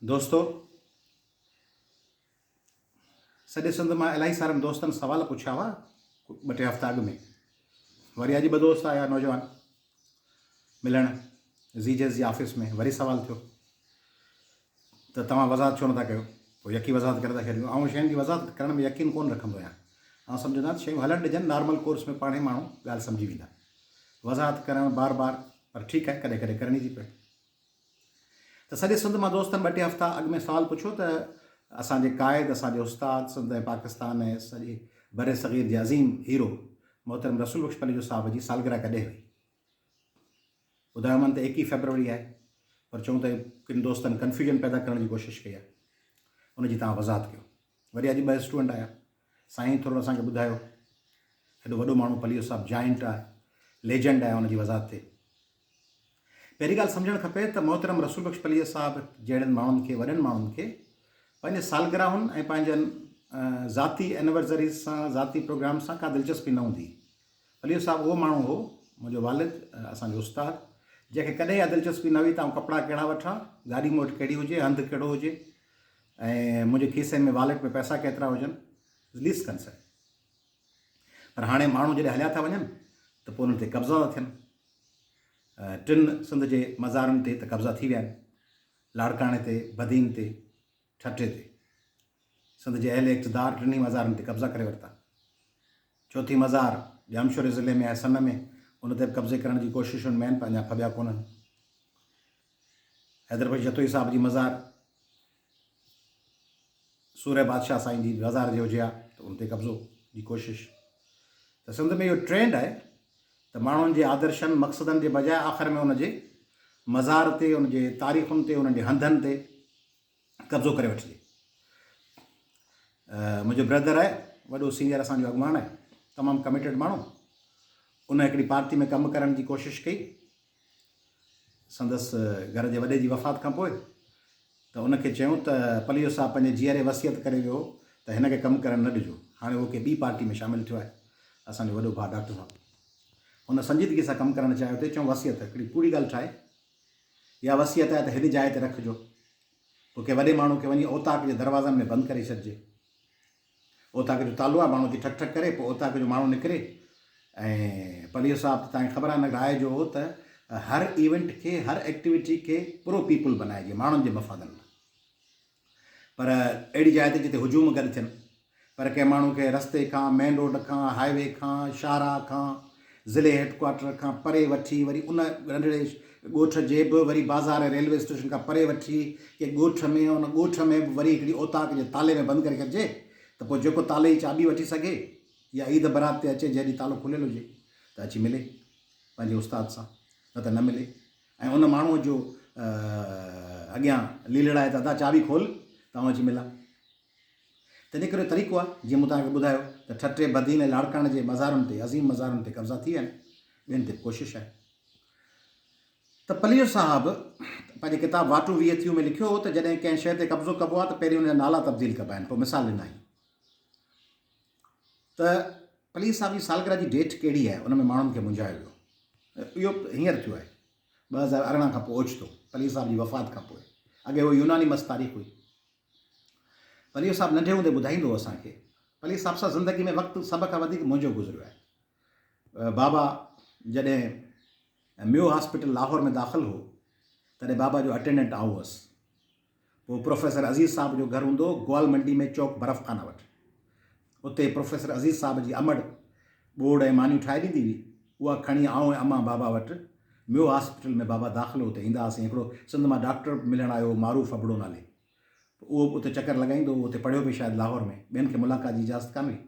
دوستو سڄي سنڌ مان الاهي سارن دوستن سوال پڇيا هئا ٻه ٽي هفتا اڳ ۾ وري اڄ ٻه دوست آيا نوجوان ملڻ زي جيس جي آفيس ۾ وري سوال ٿيو ته توهان وضاحت ڇو نٿا ڪيو پوء يڪي وضاحت ڪري ٿا ڇڏيون آئون شين جي وضاحت ڪرڻ ۾ يقين ڪونه رکندو آهيان آئون سمجهندو آهيان ته شيون هلڻ ڏجن نارمل ڪورس ۾ پاڻهي ماڻهو ڳالهه سمجهي ويندا وضاحت ڪرڻ بار بار پر ٺيڪ آهي ڪڏهن ڪڏهن ڪرڻي ٿي پئي ته سڄي سنڌ مان دوستن ٻه ٽي هفتا اڳ ۾ سوال پڇيو ته اسان جي قائد، اسان جي استاد، سنڌ ۽ پاڪستان ۽ سڄي برصغير جي عظيم هيرو محترم رسول بخش پليجو صاحب جي سالگرهه ڪڏهن هئي؟ ٻڌايومان ته ايڪيهه فيبروري آهي پر چئون ته ڪن دوستن ڪنفيوژن پيدا ڪرڻ جي ڪوشش ڪئي آهي ان جي توهان وضاحت ڪيو. وري اڄ ٻه اسٽوڊنٽ آيا سائين ٿورو اسان کي ٻڌايو هيڏو وڏو ماڻهو پليجو صاحب جائنٽ آهي ليجنڊ آهي ان جي وضاحت ٿئي. پهرين ڳالهه سمجهڻ کپي ته محترم رسول بخش پليجي صاحب جهڙن ماڻهن کي وڏن ماڻهن کي پنهنجي سالگراهن ۽ پنهنجن ذاتي اينورزريز سان ذاتي پروگرام سان ڪا دلچسپي نه هوندي هئي. پليجو صاحب اهو ماڻهو هو، منهنجو والد، اسان جو استاد، جنهن کي ڪڏهن اها دلچسپي نه هئي ته آئون ڪپڙا ڪهڙا وٺان، گاڏي مون وٽ ڪهڙي هجي، هنڌ ڪهڙو هجي ۽ منهنجي کيسي ۾ واليٽ ۾ پئسا ڪيترا هجن. Least concern. پر هاڻي ماڻهو جڏهن هليا ٿا وڃن ته پوء انهن تي قبضا ٿا ٿين. ٽن سنڌ جي مزارن تي ته قبضا ٿي ويا آهن، لاڙڪاڻي تي، بدين تي، ٺٽي تي. سنڌ جي اهل اقتدار ٽنهي مزارن تي قبضا ڪري ورتا. چوٿين مزار ڄامشوري ضلعي ۾ آهي سن ۾، ان تي به قبضي ڪرڻ جي ڪوششن ۾ آهن پر اڃا ڦٻيا ڪونهن. حيدر بخش جتوئي صاحب جي مزار سورهيه بادشاهه سائين جي مزار جي هجي ها ته ان تي قبضو جي ڪوشش ته سنڌ ۾ اهو ٽرينڊ آهي ته ماڻهن جي آدرشن مقصدن جي بجاء آخر ۾ ان جي مزار تي ان جي تاريخن تي انهن جي هنڌن تي قبضو ڪري وٺجي. منهنجو برادر آهي وڏو سينئر اسان جو اڳواڻ آهي تمام ڪميٽيڊ ماڻهو ان هڪڙي پارٽي ۾ ڪم ڪرڻ جي ڪوشش ڪئي سندس گهر جي وڏي جي وفات کان پوء ته ان کي چيائون ته پليجو صاحب پنهنجي جيئري وصيت ڪري ويو هو ته هن کي ڪم ڪرڻ نه ڏجو. هاڻي هو ڪنهن ٻي پارٽي ۾ شامل ٿيو آهي. اسان جو وڏو ڀاء ڊاڪٽر صاحب هن سنجيدگي سان ڪم ڪرڻ چاهيو ٿي. چيائون وصيت هڪڙي ڪوڙي ڳالهه ٺاهي. اها وصيت آهي ته هن جاء تي رکجو. پوء ڪنهن وڏي ماڻهو کي وڃي اوطاق جي دروازن ۾ بند ڪري ڇڏجي. اوطاق جو تالو آهي، ماڻهو اچي ٺڪ ٺڪ ڪري، پوء اوطاق جو ماڻهو نڪري ۽ پليجو صاحب ته توهان کي خبر آهي نه راء جو هو ته هر ايونٽ کي، هر ايڪٽيوٽي کي پرو پيپل بنائجي، ماڻهن جي مفادن لاء. پر اهڙي جاء تي جتي هجوم گڏ ٿين، پر ڪنهن ماڻهو کي رستي کان، مين روڊ کان، هاء وي کان، شاهراهه کان، ضلعي هيڊ ڪوارٽر کان پري وٺي وري ان ننڍڙي ڳوٺ جي به وري بازار ۽ ريلوي اسٽيشن کان پري وٺي ڪنهن ڳوٺ ۾ ان ڳوٺ ۾ به وري هڪڙي اوطاق جي تالي ۾ بند ڪري ڇڏجي ته پوء جيڪو تالي جي چاٻي وٺي سگهي يا عيد برات تي اچي جنهن ڏينهن تالو کليل هجي ته اچي ملي پنهنجي استاد سان نه ته نه ملي ۽ ان ماڻهوء جو اڳيان ليلڙائي ته ادا چاٻي کول ته آئون اچي ملان. تنهنجي ڪري طريقو آهي، جيئن مون توهان کي ٻڌايو ته ٺٽي، بدين ۽ لاڙڪاڻي جي مزارن تي، عظيم مزارن تي قبضا ٿي ويا آهن، ٻين تي به ڪوشش آهي. ته پليجو صاحب پنهنجي ڪتاب واٽون 20 ٿيون ۾ لکيو هو ته جڏهن ڪنهن شيء تي قبضو ڪبو آهي ته پهرين ان جا نالا تبديل ڪبا آهن، پوء مثال ڏنائين ته پليجي صاحب جي سالگرهه جي ڊيٽ ڪهڙي آهي، ان ۾ ماڻهن کي منجهايو ويو. اهو هينئر ٿيو آهي، 2018 کان پوء اوچتو، پليجي صاحب جي وفات کان پوء. اڳي اهو يوناني مس تاريخ هئي. پليجو صاحب ننڍي هوندي ٻڌائيندو هو اسان کي. پليجي صاحب سان زندگي ۾ وقت سڀ کان وڌيڪ منهنجو گذريو آهي. بابا جڏهن ميو هاسپيٽل لاهور ۾ داخل هو تڏهن بابا جو اٽينڊنٽ آئون هئس. پوء پروفيسر عزيز صاحب جو گهر هوندو هو گوال منڊي ۾ چوڪ برف خانه وٽ. اتي پروفيسر عزيز صاحب جي امڙ ٻوڙ ۽ مانيون ٺاهي ڏيندي هئي. اها کڻي آئون ۽ امان بابا وٽ ميو هاسپيٽل ۾ بابا داخل هو اتي ايندا هئاسين. هڪڙو سنڌ مان ڊاڪٽر به ملڻ آيو هو معروف ابڙو نالي. اهو به اتي چڪر لڳائيندو هو، اتي پڙهيو به شايد لاهور ۾، ٻين کي ملاقات جي اجازت ڪانه هئي.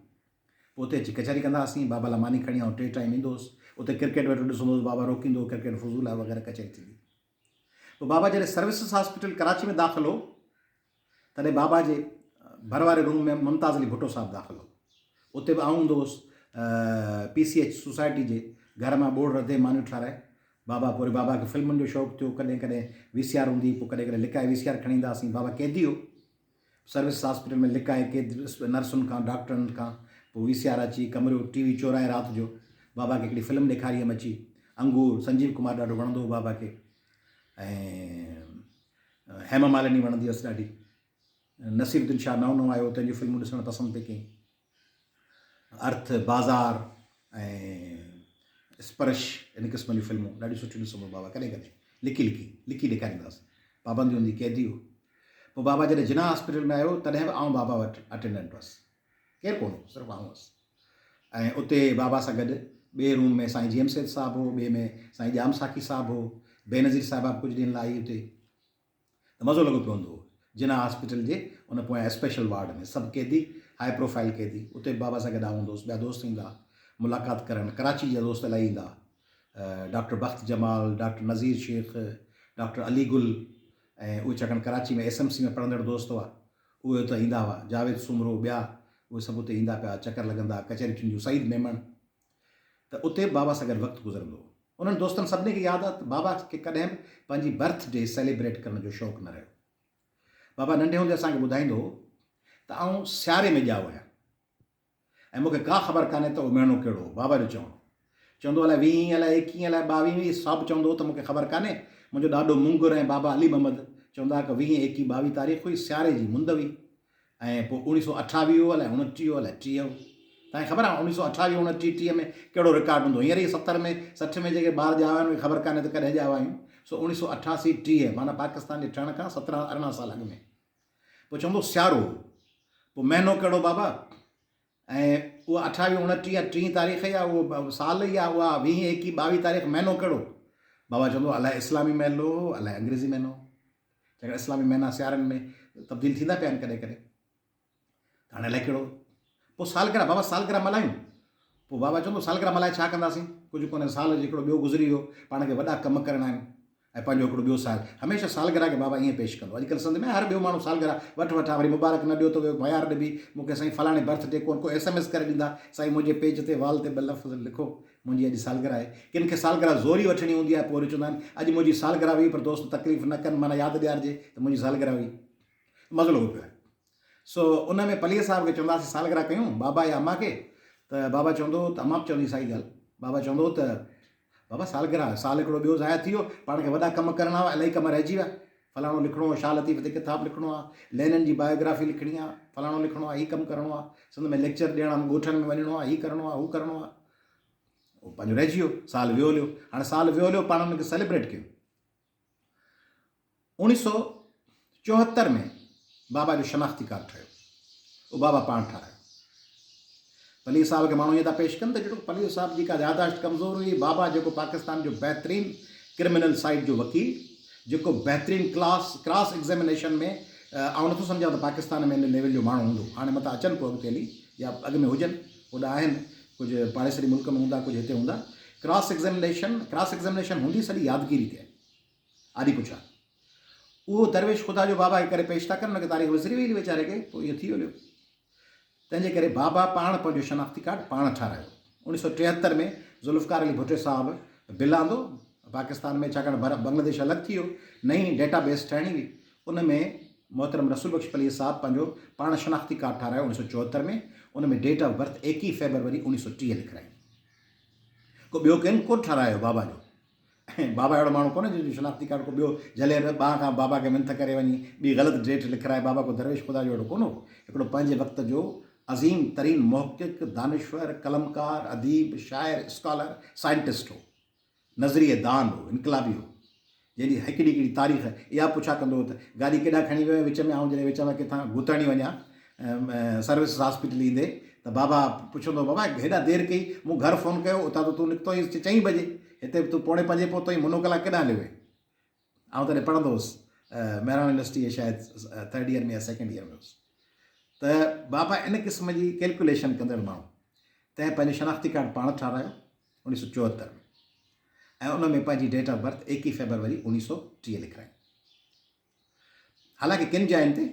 پوء اتي اچي ڪچهري ڪندا هئاسين، بابا لاء ماني کڻي آئون ٽي ٽائيم ايندو هوس، اتي ڪرڪيٽ ويٺو ڏسندو هوس، بابا روڪيندو هو، ڪرڪيٽ فضول آهي وغيره ڪچهري ٿيندي. پوء بابا جڏهن سروسز هاسپيٽل ڪراچي ۾ داخل هو، تڏهن بابا جي ڀر واري روم ۾ ممتاز علي ڀٽو صاحب داخل هو. اتي به آئون هوندو هوس، پي سي ايڇ سوسائٽي جي گهر مان ٻوڙ رڌي مانيون ٺاراهي بابا پوء وري بابا کي فلمن جو شوق ٿيو، ڪڏهن ڪڏهن وي سي آر هوندي هئي، پوء ڪڏهن ڪڏهن لڪائي وي سي آر کڻي ايندا هئاسين، بابا قيدي هو، سروس هاسپيٽل ۾ لڪائي قيد نرسن کان ڊاڪٽرن کان پوء وي سي آر اچي ڪمرو ٽي وي چورائي رات جو بابا کي هڪڙي فلم ڏيکاري هيم اچي انگور سنجيو ڪمار ڏاڍو وڻندو هو بابا کي ۽. هيما مالني وڻندي هيس ڏاڍي. نصير الدين شاهه نئون نئون آيو هو، تنهن جون فلمون ڏسڻ پسند پئي ڪيائين. ارٿ، بازار ۽ اسپرش ان قسم جون فلمون ڏاڍيون سٺيون ڏسندو هو بابا ڪڏهن ڪڏهن لڪي لڪي لڪي ڏيکاريندا هئس. پابندي هوندي قيدي هو. پوء بابا جڏهن جناح هاسپيٽل ۾ آيو تڏهن به آئون بابا وٽ اٽينڊنٽ هئس. ڪير ڪونه هو صرف آئون هئس. ۽ اتي بابا سان گڏ ٻئي روم ۾ سائين جي ايم سيد صاحب هو، ٻئي ۾ سائين ڄام ساقي صاحب هو، بينظير صاحبه به ڪجهه ڏينهن لاء آئي اتي. ته مزو لڳو پيو هوندو هو. جناح هاسپيٽل جي ان پويان اسپيشل وارڊ ۾ سڀ قيدي، هاء پروفائيل قيدي، اتي به بابا سان گڏ آئون هوندو هوس، ٻيا دوست ايندا ملاقات ڪرڻ، ڪراچي جا دوست الاهي ايندا، doctor Bakht Jamal, doctor Nazir Shaikh, doctor Ali Gul ۽ اهي ڇاڪاڻ ڪراچي ۾ ايس ايم سي ۾ پڙهندڙ دوست هئا، اهي اتي ايندا هئا، جاويد سومرو ٻيا اهي سڀ اتي ايندا پيا چڪر لڳندا، ڪچهريون ٿينديون، سعيد ميمڻ ته اتي به بابا سان گڏ وقت گذرندو هو. انهن دوستن سڀني کي ياد آهي ته بابا کي ڪڏهن به پنهنجي برٿ ڊي سيليبريٽ ڪرڻ جو شوق نه رهيو. بابا ننڍي هوندي اسان کي ٻڌائيندو هو ته آئون سياري ۾ ڄائو آهيان ۽ مون کي ڪا خبر ڪانهي ته اهو مهڻو ڪهڙو هو. بابا جو چوڻ هو. چوندو هو الائي ويهين الائي ايڪيهين الائي ٻاويهين هئي سڀ چوندو هو ته مون کي خبر ڪانهي. منهنجو ڏاڏو منگر ۽ بابا علي محمد چوندا هئا ته ويهين ايڪيهين ٻاويهه تاريخ هئي سياري جي مند هئي. ۽ پوء اوڻيهه سو اٺاويهه هو الائي اڻٽيهه هو الائي 30 هو. توهان کي خبر آهي اوڻيهه سو اٺاويهه اڻٽيهه 30 ۾ ڪهڙو رڪارڊ هوندو هو. هينئر ئي 70 ۾ 60 ۾ جيڪي ٻار ڄاوا آهن اهي خبر ڪانهي ته ڪڏهن ڄاوا آهيون. سو اوڻيهه سو اٺاسي 30 معنيٰ پاڪستان جي ٺهڻ کان 17 18 سال اڳ ۾. پوء چوندو سيارو هو. پوء مهينو ڪهڙو بابا؟ ۽ اها اٺاويهه اڻٽيهه يا ٽيهين تاريخ يا اهو سال يا اها ويهين ايڪيهه ٻاويهه تاريخ مهينو ڪهڙو؟ بابا چوندو الائي اسلامي مهينو هو الائي انگريزي مهينو هو. ڇاڪاڻ اسلامي مهينا سيارن ۾ تبديل ٿيندا پيا آهن ڪڏهن ڪڏهن. ته هاڻي الائي ڪهڙو. پوء سالگرهه بابا سالگرهه ملهايون. پوء بابا چوندو سالگرهه ملهائي ڇا ڪنداسين؟ ڪجهه ڪونهي سال هڪڙو ٻيو گذري ويو پاڻ کي وڏا ڪم ڪرڻا آهن. ۽ پنهنجو هڪڙو ٻيو سال هميشه سالگرهه کي بابا ائين پيش ڪندو. اڄڪلهه سنڌ ۾ هر ٻيو ماڻهو سالگرهه وٺ وٺان وري مبارڪ نه ڏيو ته اهي ميار ڏبي مون کي سائين فلاڻي برٿ ڊي ڪونه ڪو ايس ايم ايس ڪري ڏيندا سائين منهنجي پيج تي وال تي ٻه لفظ لکو منهنجي اڄ سالگرهه آهي. ڪن کي سالگرهه زوري وٺڻي هوندي آهي پوء وري چوندا آهن اڄ منهنجي سالگرهه هئي پر دوست تڪليف نه ڪن معنيٰ ياد ڏيارجي ته منهنجي سالگرهه هئي. مزو لڳو پيو آهي. سو ان ۾ پليء صاحب کي چونداسين سالگرهه ڪيون بابا يا امان کي ته بابا چوندو هو ته امان به چوندي ساڳي ڳالهه بابا چوندو هو ته بابا سالگرهه آهي سال هڪڙو ٻيو ضايع ٿي ويو پاڻ کي وڏا ڪم ڪرڻا هئا الاهي ڪم رهجي ويا فلاڻو لکڻو هو شاهه لطيف تي ڪتاب لکڻو آهي لينن جي بايوگرافي لکڻي آهي فلاڻو لکڻو آهي هي ڪم ڪرڻو آهي سنڌ ۾ ليڪچر ڏيڻا آهن ڳوٺن ۾ وڃڻو آهي هي ڪرڻو آهي هو ڪرڻو آهي اهو پنهنجو رهجي ويو سال ويو هليو هاڻي سال ويو هليو پاڻ ان کي سيليبريٽ ڪيون 1974 ۾ بابا جو شناختي ڪارڊ ٺهيو. اهو بابا پاڻ ٺهرايو. پليجي صاحب کي ماڻهو ائين ٿا پيش ڪن ته جهڙوڪ پليجي صاحب جي ڪا ياداشت ڪمزور هئي. بابا جيڪو پاڪستان جو بهترين ڪرمنل سائيڊ جو وڪيل، جيڪو بهترين ڪلاس ڪراس ايگزيمينيشن ۾ آئون نٿو سمجهان ته پاڪستان ۾ ان ليول جو ماڻهو هوندو. هاڻي متان اچن پوء اڳتي هلي يا اڳ ۾ هجن. هوڏانهن آهن ڪجهه پاڙيسري ملڪ ۾ هوندا ڪجهه هتي هوندا. ڪراس ايگزيمينيشن ڪراس ايگزيمينيشن هوندي سڄي يادگيري تي آهي. آڏي پڇا. اهو درويش خدا جو بابا کي ڪري پيش ٿا ڪن، ان کي تاريخ وسري وئي هلي ويچاري کي، پوء اهو ٿي هليو. تنهن جي ڪري بابا پاڻ پنهنجو شناختي ڪارڊ پاڻ ٺارايو. 1973 ۾ ذوالفقار علي ڀٽي صاحب بل آندو پاڪستان ۾ ڇاڪاڻ بنگلاديش الڳ ٿي ويو، نئين ڊيٽا بيس ٺاهڻي هئي. ان ۾ محترم رسول بخش پليجي صاحب پنهنجو پاڻ شناختي ڪارڊ ٺارايو 1974 ۾، ان ۾ ڊيٽ آف برٿ 21 فيبروري 1930 لکرائي. ڪو ٻيو ڪين ڪونه ٺارايو بابا جو. ۽ بابا اهڙو ماڻهو ڪونهي جنهن جو شناختي ڪارڊ ڪو ٻيو جهلي ٻانهن کان بابا کي منٿ ڪري وڃي ٻي غلط ڊيٽ لکرائي بابا ڪو درويش خدا جو اهڙو ڪونه هو هڪڙو پنهنجي وقت جو عظيم ترين محقق دانشور قلمڪار اديب شاعر اسڪالر سائنٽسٽ هو نظريه دان هو انقلابي هو جنهن جي هڪڙي هڪڙي تاريخ اها پڇا ڪندو هو ته گاڏي ڪيڏانهن کڻي ويو وچ ۾ آئون جڏهن وچ ۾ ڪٿان گهتڻي وڃان سروسز هاسپيٽل ايندي ته بابا پڇندو هو بابا هيڏا دير ڪئي مون گهر فون ڪيو اتان ته تون نڪتو آهين چئين بجي هتي به تون پوڻي پنجين پهتو آهين منو ڪلاڪ ڪيڏانهن هليو وئين آئون تڏهن پڙهندو هوس مهراڻ يونيورسٽي جي شايد ٿرڊ ايئر ۾ يا سيڪنڊ ايئر ۾ هوس ته بابا ان قسم جي ڪيلڪوليشن ڪندڙ ماڻهو تنهن پنهنجو شناختي ڪارڊ پاڻ ٺارايو 1974 ۾ ۽ ان ۾ پنهنجي ڊيٽ آف برٿ 21 فيبروري 1930 لکرائي حالانڪه ڪن جاين تي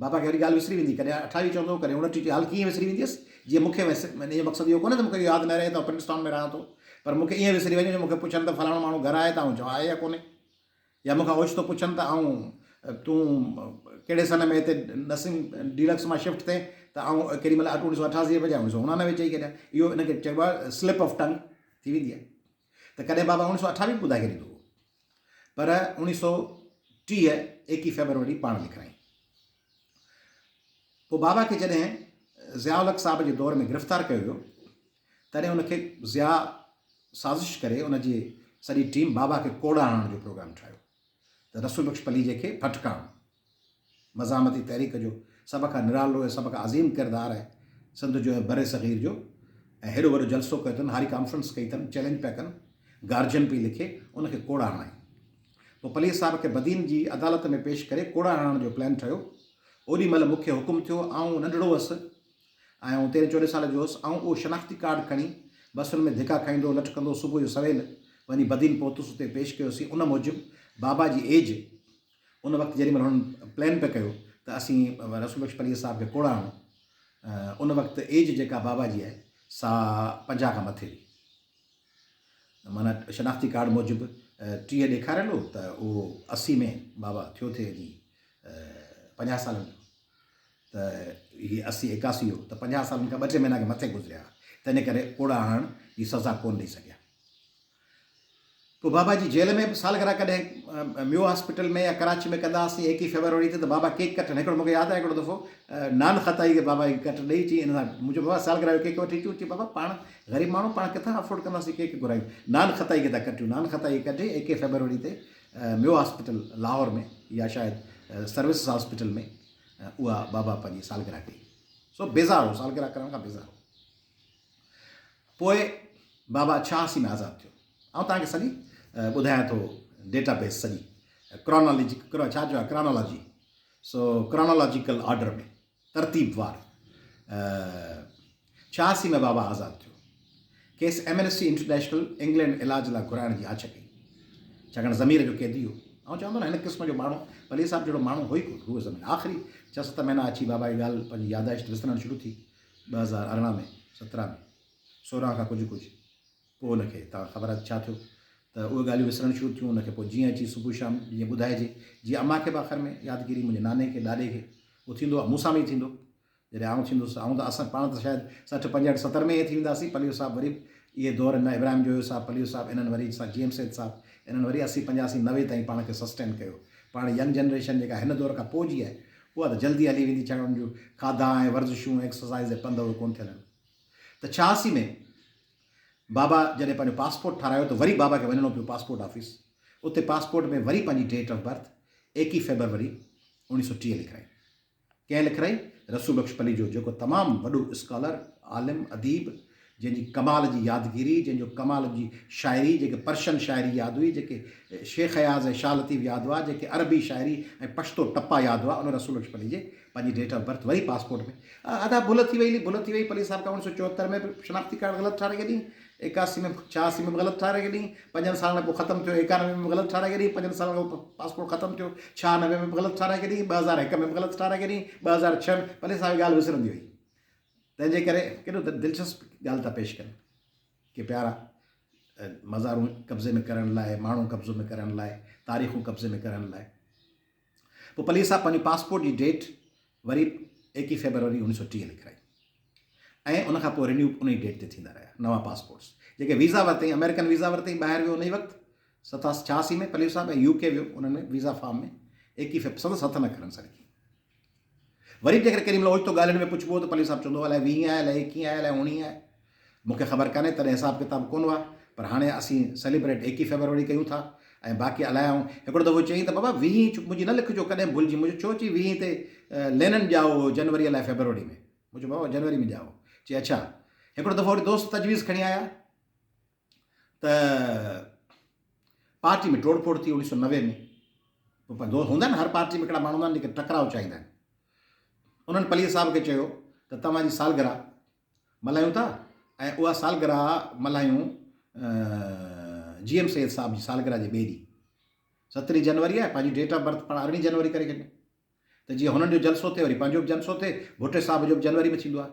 بابا کي وري ڳالهه وسري ويندي، ڪڏهن 28 چوندو هو، ڪڏهن 29 چوندو، حال ڪيئن وسري وينديس، جيئن مون کي ان جو مقصد اهو ڪونهي ته مون کي اهو ياد نه رهي ته آئون پرنس ٽائون ۾ رهان ٿو، پر مون کي ائين وسري وڃي جو مون کي پڇن ته فلاڻو ماڻهو گهر آهي ته آئون چوان آهي يا ڪونهي، يا مون کان اوچتو پڇن ته آئون تون ڪهڙي سن ۾ هتي نسيم ڊيلڪس مان شفٽ ٿئين ته آئون ڪيڏي مهل 1988 جي بجاء 1989 چئي ڇڏيان، اهو ان کي چئبو آهي سلپ آف ٽنگ ٿي ويندي آهي ته ڪڏهن بابا 1928 به ٻڌائي ڇڏيندو هو. پر اوڻيهه سو 30 ايڪيهه فيبروري پاڻ لکرائين. پوء بابا کي جڏهن ضياء الحق صاحب جي دور ۾ گرفتار ڪيو ويو، تڏهن ان کي ضياء سازش ڪري ان جي سڄي ٽيم بابا کي ڪوڙا هڻڻ جو پروگرام ٺاهيو ته رسول بخش پليجي کي ڦٽڪا هڻو. مزاحمتي تحريڪ جو سڀ کان نرالو ۽ سڀ کان عظيم ڪردار آهي سنڌ جو ۽ برصغير جو ۽ هيڏو وڏو جلسو ڪيو اٿن، هاري ڪانفرنس ڪئي اٿن، چئلينج پيا ڪن، گارجن پئي لکي، ان کي ڪوڙا هڻائين. پوء پليجي صاحب کي بدين جي عدالت ۾ پيش ڪري ڪوڙا هڻڻ جو پلان ٺهيو. اوڏي مهل مون کي حڪم ٿيو، آئون ننڍڙو هئس ۽ آئون تيرهن چوڏهن سال جو هئس، آئون اهو شناختي ڪارڊ کڻي بسن ۾ ڌڪا کائيندو، لٽڪندو صبح جو سويل وڃي بدين پهتس، اتي پيش ڪيوسين، ان موجب بابا جي ايج ان وقت جيڏي مهل هنن پلان پئي ڪيو ته اسين رسول بخش پليجي صاحب کي ڪوڙا هڻون، ان وقت ايج جيڪا بابا جي آهي سا 50 کان مٿي هئي. معنيٰ شناختي ڪارڊ موجب 30 ڏيکاريل هو ته اهو 80 ۾ بابا ٿيو ٿئي جي 50 سالن جو ته هي 80 81 هو ته 50 سالن کان ٻه ٽي مهينا کي مٿي گذريا، تنهن ڪري ڪوڙا هڻڻ جي سزا ڪونه ڏئي سگهيا. پوء بابا جي جيل ۾ به سالگرهه ڪڏهن ميو هاسپيٽل ۾ يا ڪراچي ۾ ڪندا هئاسين ايڪيهه فيبروري تي ته بابا ڪيڪ ڪٽڻ هڪڙو مونکي ياد آهي هڪڙو دفعو نان خطائي کي بابا ڪٽ ڏئي چي ان سان مون چيو بابا سالگرهه جو ڪيڪ وٺي اچون چي بابا پاڻ غريب ماڻهو پاڻ ڪٿان افورڊ ڪنداسين ڪيڪ گهرايون نان خطائي کي ٿا ڪٽيون نان خطائي کي ڪڍي ايڪيهه فيبروري تي ميو هاسپيٽل لاهور ۾ يا شايد سروسز هاسپيٽل ۾ اها بابا پنهنجي سالگرهه ڪئي سو بيزار هو سالگرهه ڪرڻ کان بيزار هو. پوء بابا 86 ۾ آزاد ٿيو. آئون توهان کي سڄي ٻڌايان ٿو ڊيٽا بيس سڄي ڪرانالاجي ڇا چئبو آهي ڪرانالاجي سو ڪرانالاجيڪل آرڊر ۾ ترتيب وار 86 ۾ بابا آزاد ٿيو. کيس ايمنسٽي انٽرنيشنل انگلينڊ علاج لاء گهرائڻ جي آڇ ڪئي ڇاڪاڻ ضمير جو قيدي هو. آئون چوان ٿو نه هن قسم جو ماڻهو پليجي صاحب جهڙو ماڻهو هو ئي ڪونه روء زمين. آخري ڇهه ست مهينا اچي بابا جي ڳالهه پنهنجي ياداشت وسرڻ شروع ٿي. 2018 ۾ 17 ۾ 16 کان ڪجهه ڪجهه پوء ان کي توهان خبر آهي ته ڇا ٿيو ته اهي ڳالهيون وسرڻ شروع ٿيون ان کي پوء جيئن اچي صبح شام جيئن ٻڌائجي جيئن امان کي به آخر ۾ يادگيري منهنجي ناني کي ڏاڏي کي اهو ٿيندو آهي مون سان به ٿيندو جڏهن آئون ٿيندس آئون ته اسان پاڻ ته شايد 60 65 70 ۾ ئي ٿي وينداسين پليو صاحب وري اهي دور نه ابراهيم جويو صاحب پليو صاحب انهن وري جي ايم سيد صاحب انهن وري 80 85 90 تائين پاڻ کي سسٽين ڪيو پاڻ ينگ جنريشن جيڪا هن دور کان پوء جي آهي اها ته جلدي هلي ويندي ڇاڪاڻ ان جون کاڌا ۽ ورزشون ايڪسرسائيز ۽ پنڌ اهي ڪونه ٿيل آهن ته 86 ۾ بابا جڏهن پنهنجو پاسپورٽ ٺارايو ته وري بابا کي وڃڻو پيو پاسپورٽ آفيس اتي پاسپورٽ ۾ وري پنهنجي ڊيٽ آف برٿ 21 فيبروري 1930 لکرائي. ڪنهن لکرائي؟ رسول بخش پليجو جيڪو تمام وڏو اسڪالر، عالم، اديب، جنهن جي ڪمال جي يادگيري، جنهن جو ڪمال جي شاعري، جيڪي پرشن شاعري ياد هئي، جيڪي شيخ اياز ۽ شاهه لطيف ياد هئا، جيڪي عربي شاعري ۽ پشتو ٽپا ياد هئا، ان رسول بخش پليجي پنهنجي ڊيٽ آف برٿ وري پاسپورٽ ۾. ادا ڀل ٿي وئي ڀل ٿي وئي، پليجي صاحب کان 1974 ۾ به شناختي ڪارڊ غلط ٺاهرائي ڇڏيائين، 81 ۾ 86 ۾ به غلط ٺاهرائي ڇڏيائين، پنجن سالن کان پوء ختم ٿيو، 91 ۾ به غلط ٺاهرائي ڇڏيائين، پنجن سالن کان پوء پاسپورٽ ختم ٿيو، 96 ۾ به غلط ٺاهرائي ڇڏيائين، 2001 ۾ به غلط ٺاهرائي ڇڏيائين، 2006 ۾، پليجي صاحب جي ڳالهه وسرندي وئي. تنهن جي ڪري ڪيڏو ته دلچسپ ڳالهه ٿا پيش ڪن ڪي پيارا مزارون قبضي ۾ ڪرڻ لاء، ماڻهو قبضو ۾ ڪرڻ لاء، تاريخون قبضي ۾ ڪرڻ لاء. پوء پليجي صاحب پنهنجي پاسپورٽ جي ڊيٽ وري 21 فيبروري 1930 لکرائي ۽ ان کان پوء رينيو ان ئي ڊيٽ تي ٿيندا رهيا نوان پاسپورٽس جيڪي ويزا ورتائين آمريڪن ويزا ورتائين ٻاهر ويو ان ئي وقت 86 ۾ پليجي صاحب ۽ يو ڪي ويو انهن ۾ ويزا فارم ۾ 21 فيب سندس هٿ نه کڻن سرڪي وري به جيڪڏهن ڪيڏي مهل اوچتو ڳالهين ۾ پڇبو ته پليجي صاحب چوندو هو الائي 20 آهي الائي 21 آهي الائي 19 آهي مون کي خبر ڪانهي تڏهن حساب ڪتاب ڪونه هئا پر هاڻي اسين سيليبريٽ 21 فيبروري ڪيون ٿا ۽ باقي الائي آئون هڪڙو دفعو چيائين ته بابا 20 منهنجي نه لکجو ڪڏهن ڀلجي مون چيو ڇو چي 20 تي لينن ڄائو هو جنوري الائي فيبروري ۾ مون چيو بابا جنوري ۾ ڄائو چي اڇا هڪڙو دفعو وري دوست تجويز کڻي آيا ته پارٽي ۾ ٽوڙ ڦوڙ ٿي 1990 ۾ پوء دوست هوندا آهن هر پارٽي ۾ هڪڙا ماڻهو هوندا آهن جيڪي ٽڪراء چاهيندا آهن انهن پليجي صاحب کي چيو ته توهان جي سالگرهه ملهايون ٿا ۽ اها سالگرهه ملهايون جي ايم سيد صاحب جي سالگرهه جي ٻئي ڏينهن 17 جنوري آهي پنهنجي ڊيٽ آف برٿ پاڻ 18 جنوري ڪري ڇڏيون ته جيئن هنن جو جلسو ٿئي وري پنهنجو به جلسو ٿئي، ڀٽي صاحب جو به جنوري ۾ ٿيندو آهي.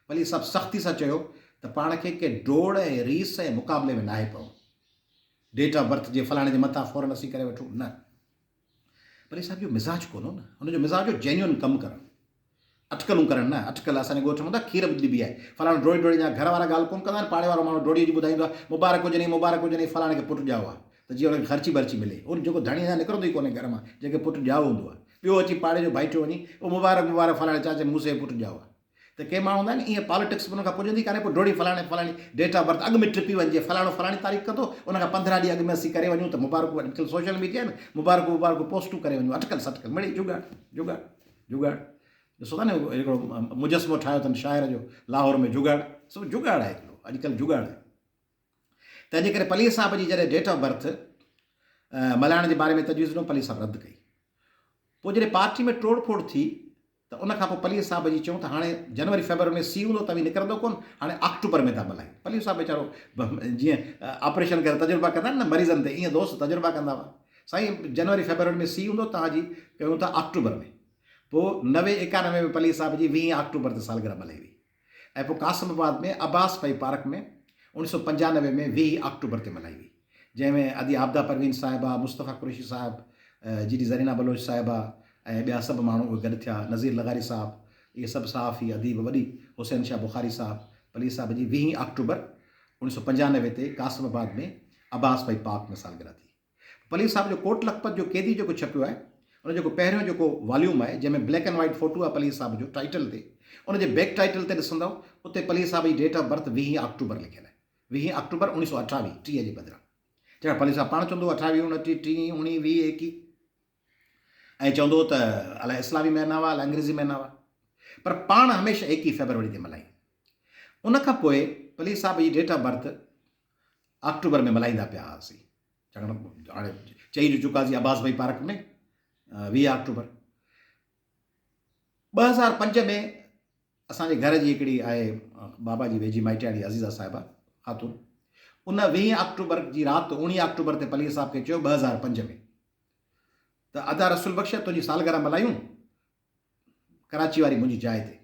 پليجي صاحب سختي سان چيو ته پاڻ کي ڪنهن ڊوڙ ۽ ريس ۽ مقابلي ۾ ناهي پوڻو. ڊيٽ آف برٿ جي فلاڻي جي مٿان فورن اسين ڪري وٺون، نه. پليجي صاحب جو مزاج ڪونه هو نه، هن جو مزاج هو جينيون ڪم ڪرڻ، اٽڪلون ڪرڻ نه. اٽڪل اسان جي ڳوٺ ۾ هوندا کير به ڏبي آهي. فلاڻو ڊوڙي ڊوڙي جا گهر وارا ڳالهه ڪونه ڪندا آهن، پاڙي وارو ماڻهو ڊوڙي اچي ٻڌائيندو آهي، مبارڪ هجنئي، مبارڪ هجنئي، فلاڻي کي پٽ ڄائو آهي. ته جيئن ان کي خرچي برچي ملي. ان جيڪو ڌڻي اڃا نڪرندو ئي ڪونهي گهر مان، جنهن کي پٽ ڄائو هوندو آهي. ٻيو اچي پاڙي جو ڀائٽيو وڃي، او مبارڪ مبارڪ فلاڻي چاچي موسي جو پٽ ڄائو آهي. ته ڪي ماڻهو هوندا آهن ائين پاليٽڪس به انهن کان پڄندي ڪانهي پوء ڊوڙي فلاڻي فلاڻي ڊيٽ آف برٿ اڳ ۾ ٽپي وڃجي فلاڻو فلاڻي تاريخ ڪندو ان کان 15 ڏينهن اڳ ۾ اسين ڪري وڃون ته مبارڪون اڄڪلهه سوشل ميڊيا آهي نه مبارڪون مبارڪون پوسٽون ڪري وڃون اٽڪل سٽڪل مڙئي جگاڙ جگاڙ جگاڙ ڏسو ٿا نه هڪڙو مجسمو ٺاهيو اٿن شاعر جو لاهور ۾ جگاڙ سڀ جگاڙ آهي هڪڙو اڄڪلهه جگاڙ آهي تنهن جي ڪري پليجي صاحب جي جڏهن ڊيٽ آف برٿ ملهائڻ جي باري ۾ تجويز ڏنو پليجي صاحب رد ڪئي پوء جڏهن پارٽي ۾ ٽوڙ ڦوڙ ٿي ته ان کان پوء پليجي صاحب جي چيون ته هاڻي جنوري فيبروري ۾ سي هوندو توهين نڪرندو ڪون هاڻي آڪٽوبر ۾ ٿا ملهايون پليجي صاحب ويچارو جيئن آپريشن ڪري تجربا ڪندا آهن نه مريضن تي ائين دوست تجربا ڪندا هئا سائين جنوري فيبروري ۾ سي هوندو توهان جي ڪيون ٿا آڪٽوبر ۾ پوء 90 91 ۾ پليجي صاحب جي 20 آڪٽوبر تي سالگرهه ملهائي وئي ۽ پوء قاسم آباد ۾ عباس ڀائي پارڪ ۾ 1995 ۾ 20 آڪٽوبر تي ملهائي وئي، جنهن ۾ ادي عابده پروين صاحبه، مصطفيٰ قريشي صاحب، جي ڊي زرينا بلوچ صاحبه ۽ ٻيا سڀ ماڻهو اهي گڏ ٿيا، نذير لغاري صاحب، اهي سڀ صحافي، اديب، وڏي حسين شاهه بخاري صاحب، پليجي صاحب جي 20 آڪٽوبر 1995 تي قاسم آباد ۾ عباس ڀائي پارڪ ۾ سالگرهه ٿي. پليجي صاحب جو ڪوٽ لکپت جو قيدي جيڪو ڇپيو آهي ان جيڪو پهريون جيڪو واليوم آهي جنهن ۾ بليڪ اينڊ وائيٽ فوٽو آهي پليجي صاحب جو ٽائيٽل تي ان جي بيڪ ٽائيٽل تي ڏسندؤ اتي پليجي صاحب جي ڊيٽ آف برٿ ويهين آڪٽوبر لکيل آهي ويهين آڪٽوبر 1928 ٽيهه جي بدران چاهي پليجي صاحب پاڻ چوندو 28 29 30 19 20 21 ۽ چوندو ته الائي اسلامي مهينا هئا الائي انگريزي مهينا هئا پر پاڻ هميشه 21 فيبروري تي ملهائي ان کان پوء پليجي صاحب جي ڊيٽ آف برٿ آڪٽوبر ۾ ملهائيندا پيا هئاسين ڇاڪاڻ هاڻي چئي جو چڪاسين عباس ڀائي پارڪ ۾ 20 آڪٽوبر 2005 ۾ اسان جي گهر جي هڪڙي آهي بابا جي ويجهي مائٽياڻي عزيزه صاحبه خاتون ان 20 آڪٽوبر جي رات 19 آڪٽوبر تي پليجي صاحب کي چيو 2005 ۾ ته ادا رسول بخش تنهنجي سالگرهه ملهايون ڪراچي واري منهنجي جاء تي.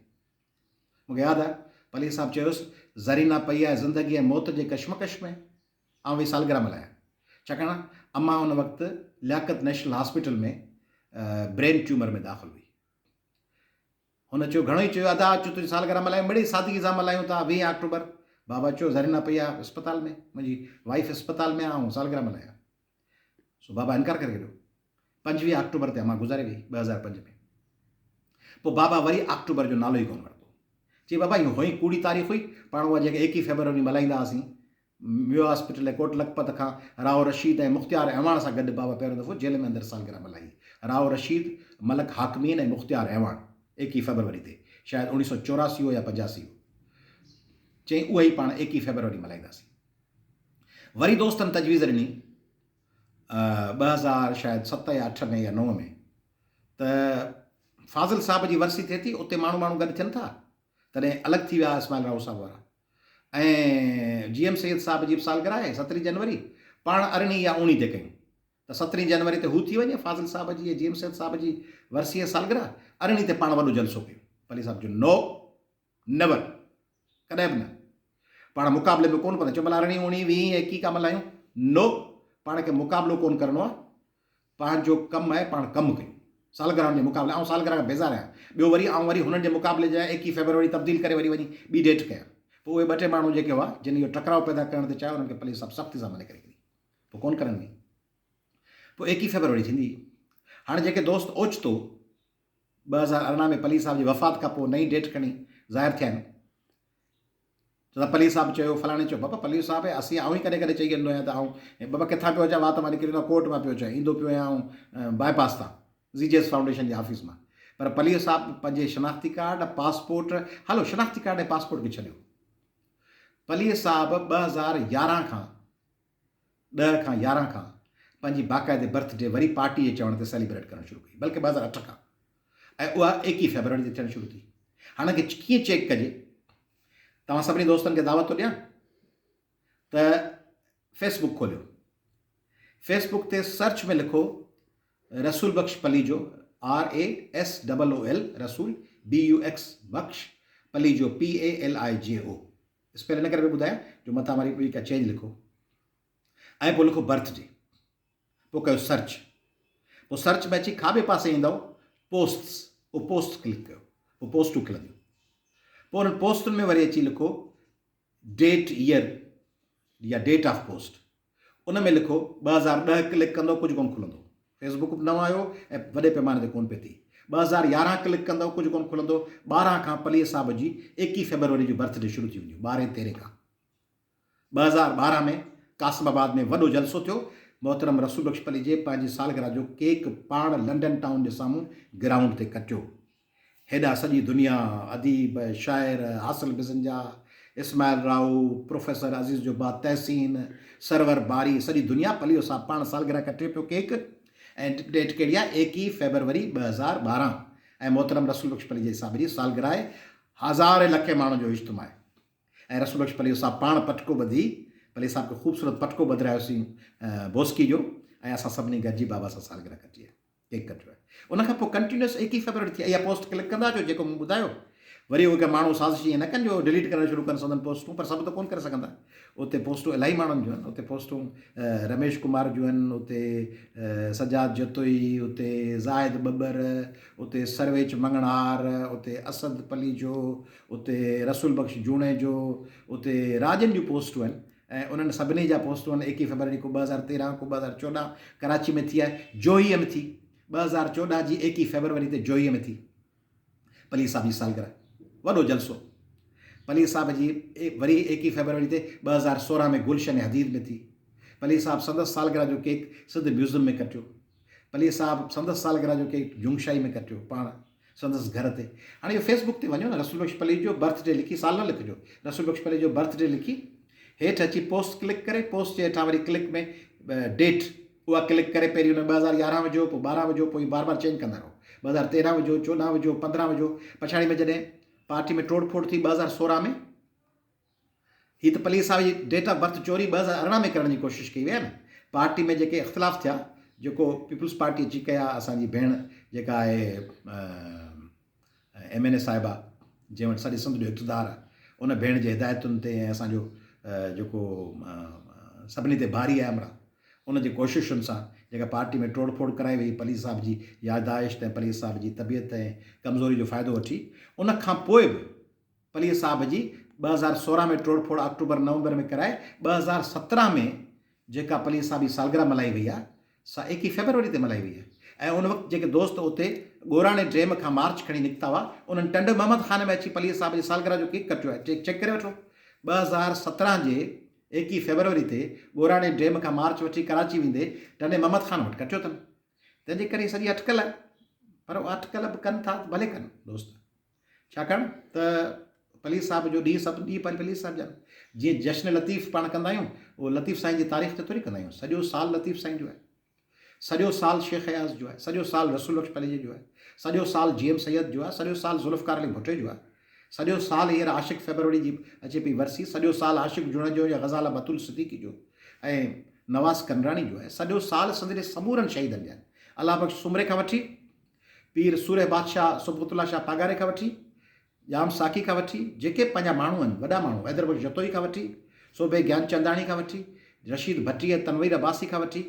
مون کي ياد آهي، پليجي صاحب چيو هيس، زرينا پئي آهي زندگي ۽ موت جي ڪشمڪش ۾، آئون ويهي سالگرهه ملهايان. ڇاڪاڻ امان ان وقت لياقت نيشنل هاسپيٽل ۾ برين ٽيومر ۾ داخل هئي. هن چيو، گهڻو ئي چيو، ادا اچ تنهنجي سالگرهه ملهايون، مڙئي سادگي سان ملهايون ٿا، 20 آڪٽوبر. بابا چيو، زرينا پئي آهي اسپتال ۾، منهنجي وائيف اسپتال ۾ آهي، آئون سالگرهه ملهايان. سو بابا انڪار ڪري ڇڏيو. 25 آڪٽوبر تي امان گذاري وئي 2005 ۾. پوء بابا وري آڪٽوبر جو نالو ئي ڪونه ورتو. چي بابا اهو هونئن ڪوڙي تاريخ هئي، پاڻ اها جيڪا 21 فيبروري ملهائيندا هئاسين. ميو هاسپيٽل ۽ ڪوٽ لکپت کان رائو رشيد ۽ مختيار اعواڻ سان گڏ بابا پهريون دفعو جيل ۾ اندر سالگرهه ملهائي. رائو رشيد، ملڪ حاڪمين ۽ مختيار اعواڻ 21 فيبروري تي، شايد 1984 هو يا 85 هو. چيائين اها ئي پاڻ 21 فيبروري ملهائينداسين. وري دوستن تجويز ڏني 2000 شايد 7 يا 8 ۾ يا 9 ۾ ته فاضل صاحب جي ورسي ٿئي ٿي اتي ماڻهو ماڻهو گڏ ٿين ٿا تڏهن الڳ ٿي ويا اسماعيل راهو صاحب وارا ۽ جي ايم سيد صاحب جي به سالگرهه آهي 17 جنوري پاڻ ارڙهين يا اوڻيهين تي ڪيون ته 17 جنوري تي هو ٿي وڃي فاضل صاحب جي ۽ جي ايم سيد صاحب جي ورسي ۽ سالگرهه ارڙهين تي پاڻ وڏو جلسو ڪيون پلي صاحب جو نو نيور، ڪڏهن به نه. پاڻ مقابلي ۾ ڪونه پوندا. چون ڀلا ارڙهين، اوڻيهين، ويهين، ايڪيهين ڪا ملهايون؟ نو، پاڻ کي مقابلو ڪونه ڪرڻو آهي. پنهنجو ڪم آهي، پاڻ ڪم ڪيون. سالگرهن جي مقابلي، آئون سالگرهه کان بيزار آهيان. ٻيو وري آئون وري هنن جي مقابلي جي لاء ايڪيهه فيبروري تبديل ڪري وري وڃي ٻي ڊيٽ ڪيان. پوء اهي ٻه ٽي ماڻهو جيڪي هئا، جن اهو ٽڪراء پيدا ڪرڻ تي چاهيو، انهن کي پليز صاحب سختي سان منع ڪري ڇڏي. پوء ڪونه ڪرڻ ڏني. پوء ايڪيهه فيبروري ٿيندي. هاڻي جيڪي دوست اوچتو 2018 ۾ پلي صاحب جي وفات کان پوء نئين ڊيٽ کڻي ظاهر ٿيا آهن. چون ٿا پلي صاحب چيو فلاڻي چيو بابا پلي صاحب اسين آئون ئي ڪڏهن ڪڏهن چئي ويندو آهيان ته آئون بابا ڪٿان پيو اچان وات مان نڪري ويندو آهي ڪورٽ مان پيو اچان ايندو پيو آهيان آئون باء پاس تان زي جي ايس فائونڊيشن جي آفيس مان پر پلي صاحب پنهنجي شناختي ڪارڊ پاسپورٽ هلو شناختي ڪارڊ ۽ پاسپورٽ کي ڇڏيو پلي صاحب 2011 کان ڏهه کان 11 کان پنهنجي باقاعدي برٿ ڊي وري پارٽي جي چوڻ تي سيليبريٽ ڪرڻ شروع ڪئي بلڪه 2008 کان ۽ اها 21 فيبروري تي ٿيڻ شروع ٿي. هاڻ ان کي ڪيئن چيڪ ڪجي؟ توهان سڀني دوستن کي دعوت ٿو ڏيان ته فيس بڪ کوليو فيس بڪ تي سرچ ۾ لکو Rasool Bakhsh Palijo R A S double O L Rasool B U X Bakhsh Palijo P A L I J O spell ان ڪري پيو ٻڌايان جو متان وري ٻي ڪا چينج لکو ۽ پوء لکو برٿ ڊي پوء ڪيو سرچ پوء سرچ ۾ اچي کاٻي پاسي ايندو پوسٽس پوء پوسٽ ڪلڪ ڪيو پوء پوسٽون کلنديون پوء انهن پوسٽن ۾ وري اچي لکو ڊيٽ ايئر يا ڊيٽ آف پوسٽ ان ۾ لکو 2010 ڪلڪ ڪندو ڪجهه ڪونه کلندو. فيس بڪ به نئون آيو ۽ وڏي پيماني تي ڪونه پئي ٿي. 2011 ڪلڪ ڪندو ڪجهه ڪونه کلندو. 12 کان پليء صاحب جي ايڪيهه فيبروري جون برٿ ڊي شروع ٿي وينديون ٻارهين تيرهين کان. 2012 ۾ قاسم آباد ۾ وڏو جلسو ٿيو. محترم رسول بخش پليجي پنهنجي سالگرهه جو ڪيڪ پاڻ لنڊن ٽائون جي سامهون گرائونڊ تي ڪٽيو. هيڏانهن سڄي دنيا، اديب، شاعر، حاصل بزنجا، اسماعيل راهو، پروفيسر عزيز جو با تحسين، سرور باري، سڄي دنيا پليو صاحب پاڻ سالگرهه ڪٽي پيو ڪيڪ ۽ ڊيٽ ڪهڙي آهي ايڪيهه فيبروري 2012 ۽ محترم رسول بخش پليجي صاحب جي سالگرهه آهي هزارين لکين ماڻهن جو اجتماع آهي ۽ رسول بخش پليجو صاحب پاڻ پٽڪو ٻڌي پليجي صاحب کي خوبصورت پٽڪو ٻڌرايوسين بوسڪي جو ۽ اسان سڀني گڏجي بابا سان سالگرهه ڪٽي آهي. ڪيڪ ڪٽيو آهي ان کان پوء ڪنٽينيوس ايڪيهه فيبروري ٿي اها پوسٽ ڪلڪ ڪندا اچو جيڪو مون ٻڌايو وري اهي ڪي ماڻهو سازش ائين نه ڪن جو ڊليٽ ڪرڻ شروع ڪن سندن پوسٽون پر سڀ ته ڪون ڪري سگهندا اتي پوسٽون الاهي ماڻهن جون آهن اتي پوسٽون رميش ڪمار جون آهن اتي سجاد جتوئي اتي زاهد ٻٻر اتي سرويچ مڱڻهار اتي اسد پليجو اتي رسول بخش جوڻيجو اتي راڄن جون پوسٽون آهن ۽ انهن سڀني جا پوسٽون ايڪيهه فيبروري ڪو 2013 ڪو 2014 ڪراچي ۾ ٿي آهي جوهيء ۾ ٿي 2014 جي ايڪيهه فيبروري تي جوهيء ۾ ٿي پلي صاحب جي سالگرهه وڏو جلسو پلي صاحب جي وري ايڪيهه فيبروري تي 2016 ۾ گلشن حديد ۾ ٿي پلي صاحب سندس سالگرهه جو ڪيڪ سنڌ ميوزم ۾ ڪٽيو پلي صاحب سندس سالگرهه جو ڪيڪ جنگشاهي ۾ ڪٽيو پاڻ سندس گهر تي. هاڻي اهو فيس بڪ تي وڃو نه رسول بخش پليجو برٿ ڊي لکي سال نه لکجو رسول بخش پليجو برٿ ڊي لکي هيٺ اچي پوسٽ ڪلڪ ڪري پوسٽ جي هيٺان وري ڪلڪ ۾ ڊيٽ اها ڪلڪ ڪري پهرين ان 2011 وجهو پوء 12 وجهو پوء بار بار چينج ڪندا رهو 2013 وجهو 14 وجهو 15 وجهو پڇاڙي ۾ جڏهن پارٽي ۾ ٽوڙ ڦوڙ ٿي 2016 ۾ هي ته پليجي صاحب جي ڊيٽ آف برٿ چوري 2018 ۾ ڪرڻ جي ڪوشش ڪئي وئي آهي نه. پارٽي ۾ جيڪي اختلاف ٿيا جيڪو پيپلز پارٽي اچي ڪيا اسان جي ڀيڻ جيڪا آهي ايم اين اي صاحبه جنهن وٽ سڄي سنڌ جو اقتدار آهي ان ڀيڻ جي هدايتن تي ۽ اسان جو جيڪو سڀني تي ڀاري آهي امرا ان جي ڪوششن سان جيڪا پارٽي ۾ ٽوڙ ڦوڙ ڪرائي وئي پليجي صاحب جي يادداشت ۽ پليجي صاحب جي طبيعت ۽ ڪمزوري جو فائدو وٺي ان کان پوء به پليجي صاحب جي 2016 ۾ ٽوڙ ڦوڙ آڪٽوبر نومبر ۾ ڪرائي 2017 ۾ جيڪا پليجي صاحب جي سالگرهه ملهائي وئي آهي سا ايڪيهه فيبروري تي ملهائي وئي آهي ۽ ان وقت جيڪي دوست اتي ڳوراڻي ڊيم کان مارچ کڻي نڪتا هئا انهن ٽنڊو محمد خان ۾ اچي پليجي صاحب جي سالگرهه جو ڪيڪ ڪٽيو آهي چيڪ ڪري وٺو 2017 جي ايڪيهه فيبروري تي ڳوراڻي ڊيم کان مارچ وٺي ڪراچي ويندي ٽنڊي محمد خان وٽ ڪٽيو اٿن تنهن جي ڪري سڄي اٽڪل آهي پر اها اٽڪل به ڪن ٿا ته ڀلي ڪن دوست ڇاڪاڻ ته پليجي صاحب جو ڏينهن سڀ ڏينهن پنهنجي پليجي صاحب جا آهن. جيئن جشن لطيف پاڻ ڪندا آهيون، اهو لطيف سائين جي تاريخ تي ٿوري ڪندا آهيون. سڄو سال لطيف سائين جو آهي. سڄو سال شيخ اياز جو آهي. سڄو سال رسول بخش پليجي جو آهي. سڄو سال جي ايم سيد جو آهي. سڄو سال ذوالفقار علي ڀٽي جو آهي. سڄو سال هينئر عاشق فيبروري جي اچي پئي ورسي. سڄو سال عاشق جوڻيجو يا غزاله بتول صديقي جو ۽ نواز ڪنراڻي جو آهي. سڄو سال سنڌ جي سمورن شهيدن جا آهن. الله بخش سومري کان وٺي پير سورهيه بادشاهه صبغت الله شاهه پاڳاري کان وٺي، ڄام ساقي کان وٺي، جيڪي به پنهنجا ماڻهو آهن، وڏا ماڻهو، حيدر بخش جتوئي کان وٺي، سوڀي گيانچنداڻي کان وٺي، رشيد ڀٽي ۽ تنوير عباسي کان وٺي،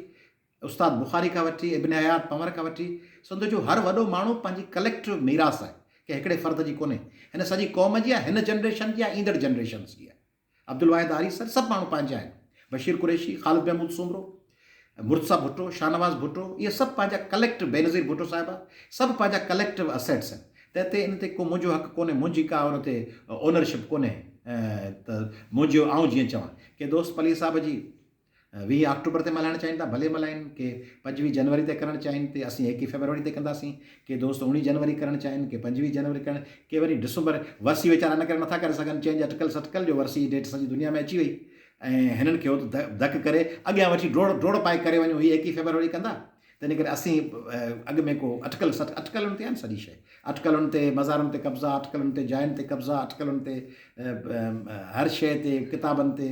استاد بخاري کان وٺي، ابن حيات پنور کان وٺي، سنڌ جو هر وڏو ماڻهو پنهنجي ڪليڪٽو ميراث آهي، ڪنهن هڪڙي فرد جي ڪونهي، هن سڄي قوم جي آهي، هن جنريشن جي آهي، ايندڙ جنريشنز جي آهي. عبدالواحد آريسر سڀ ماڻهو پنهنجا آهن. بشير قريشي، خالد محمود سومرو، مرتضيٰ ڀٽو، شاهنواز ڀٽو اهي سڀ پنهنجا ڪليڪٽو بينظير ڀٽو صاحبه سڀ پنهنجا ڪليڪٽو اسيٽس آهن. تنهن تي ان تي ڪو منهنجو حق ڪونهي منهنجي ڪا ان تي اونرشپ ڪونهي ته منهنجو آئون جيئن چوان. ڪي دوست پليجي صاحب جي 20 آڪٽوبر تي ملهائڻ چاهين ٿا ڀلي ملهائين، ڪي 25 جنوري تي ڪرڻ چاهين تي اسين ايڪيهه فيبروري تي ڪنداسين، ڪي دوست 19 جنوري ڪرڻ چاهين، ڪي 25 جنوري ڪرڻ، ڪي وري ڊسمبر، ورسي ويچارا ان ڪري نٿا ڪري سگهن چئن جي اٽڪل سٽڪل جو ورسي جي ڊيٽ سڄي دنيا ۾ اچي وئي ۽ هنن کي هو ته ڌڪ ڪري اڳيان وٺي ڊوڙ ڊوڙ پائي ڪري وڃون هي ايڪيهه فيبروري ڪندا. تنهن ڪري اسين اڳ ۾ ڪو اٽڪل سٽ اٽڪلن تي آهن سڄي شيء اٽڪلن تي مزارن تي قبضا اٽڪلن تي جاين تي قبضا اٽڪلن تي هر شيء تي ڪتابن تي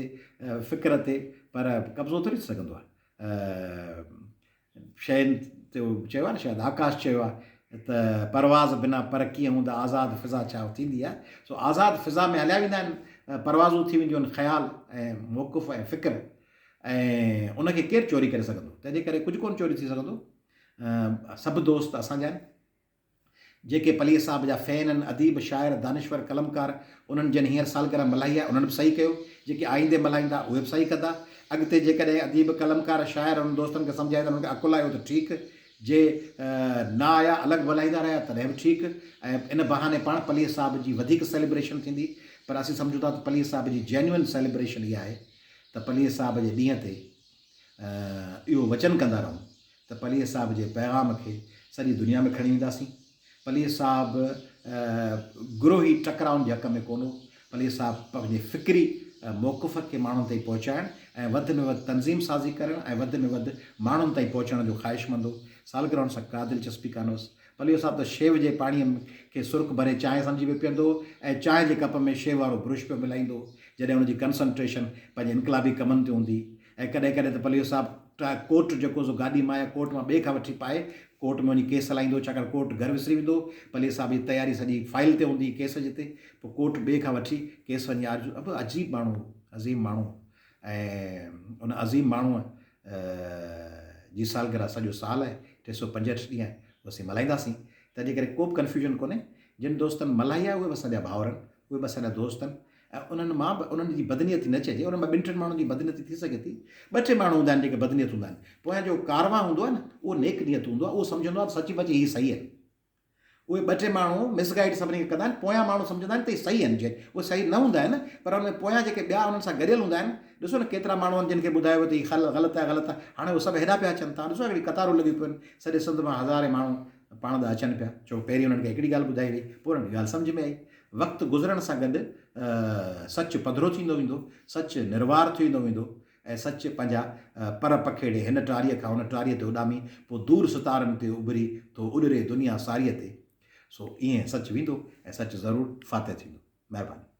فڪر تي پر قبضو ٿوري ٿي سگهندو آهي شين تي چيو آهي نه شايد آڪاش چيو آهي ته پرواز بنا پر ڪيئن هوند آزاد فضا ڇا ٿيندي آهي سو آزاد فضا ۾ هليا ويندا آهن پروازون ٿي وينديون آهن خيال ۽ موقف ۽ فڪر ۽ ان کي ڪير چوري ڪري سگهندو؟ تنهن جي ڪري ڪجهه ڪونه چوري ٿي سگهندو. سڀ دوست اسان جا آهن. جيڪي پليجي صاحب جا فين آهن، اديب، شاعر، دانشور، قلمڪار، انهن جن هينئر سالگرهه ملهائي آهي، انهن به صحيح ڪيو. جيڪي آئيندي ملهائيندا، اهي به صحيح ڪندا. اڳتي جيڪڏهن اديب، قلمڪار، شاعر انهن دوستن کي سمجهائي ته انهن کي عقل آيو ته ٺيڪ، جي نه آيا، الڳ ملهائيندا رهيا تڏهن به ٺيڪ ۽ ان بهاني پاڻ پليجي صاحب جي وڌيڪ سيليبريشن ٿيندي. پر اسين سمجهون ٿا ته پليجي صاحب جي جينيوئن سيليبريشن اها آهي ته پليجي صاحب جي ڏينهن تي اهو وچن ڪندا رهون ته پليجي صاحب جي پيغام کي سڄي دنيا ۾ کڻي وينداسين. پليجي صاحب گروهي ٽڪرائن جي حق ۾ ڪونه هو. پليجي صاحب پنهنجي فڪري موقف کي ماڻهن تائين پهچائڻ ۽ وڌ ۾ وڌ تنظيم سازي ڪرڻ ۽ وڌ ۾ وڌ ماڻهن تائين پهچڻ جو خواهشمند هو. سالگرهن سان ڪا دلچسپي ڪانه هئس. پليجو صاحب ته شيو جي پاڻيء کي سرڪ ڀري چانهه سمجهي پيو پيئندو هو ۽ چانهه جي ڪپ ۾ شيو وارو برش پيو ملائيندو هو، جڏهن هن جي ڪنسنٽريشن پنهنجي انقلابي ڪمن تي هوندي ۽ ڪڏهن ڪڏهن ته پليجو صاحب ڪوٽ جيڪو سو گاڏي مان يا ڪورٽ مان ٻئي کان وٺي پائي ڪورٽ ۾ وڃي ڪيس هلائيندو هو، ڇاڪاڻ ڪورٽ گهر وسري ويندو هو. پليجي صاحب جي تياري سڄي فائيل تي هوندي هئي ڪيس جي تي، پوء ڪوٽ ٻئي کان وٺي ڪيس وڃي آرجو. ابو عجيب ماڻهو هو، عظيم ماڻهو هو ۽ ان عظيم ماڻهوء جي سالگرهه سڄو سال آهي، 365 ڏينهن آهي، اهو اسين ملهائينداسين. تنهن جي ڪري ڪو به ڪنفيوژن ڪونهي. جن دوستن ملهائي آهي اهي به اسان جا ڀائر آهن، اهي به اسان جا دوست آهن ۽ انهن مان به انهن جي بدنيتي نه چئجي، انهن مان ٻن ٽن ماڻهن جي بدنيتي ٿي سگهي ٿي. ٻه ٽي ماڻهو هوندا آهن جيڪي بدنيت هوندا آهن. پويان جو ڪاروان هوندو آهي نه، اهو نيڪ نيت هوندو آهي، اهو سمجهندو آهي ته سچي پچي هي صحيح آهن. اهي ٻه ٽي ماڻهو مس گائيڊ سڀني کي ڪندا آهن، پويان ماڻهو سمجهندا آهن ته اهي صحيح آهن، جي اهي صحيح نه هوندا آهن پر ان ۾ پويان جيڪي ٻيا انهن سان گڏيل هوندا آهن، ڏسو نه ڪيترا ماڻهو آهن جن کي ٻڌايو ويو ته هي غلط آهي غلط آهي، هاڻي اهي سڀ هيڏانهن پيا اچن، توهان ڏسو هڪڙي قطارون لڳيون پيون آهن، سڄي سنڌ مان هزارين ماڻهو پاڻ ڏانهن اچن پيا، ڇو پهرين انهن کي هڪڙي ڳالهه ٻڌائي وئي، پوء انهن کي ڳالهه سمجهه ۾ آئي. وقت گذرڻ سان گڏ سچ پڌرو ٿيندو ويندو، سچ نروار ٿيندو ويندو ۽ سچ پنهنجا پر پکيڙي هن ٽاريء کان هن ٽاريء تي اڏامي پوء دور ستارن تي اڀري ٿو اڏري دنيا ساريء تي. سو ائين سچ ويندو ۽ سچ ضرور فاتح ٿيندو. مهرباني.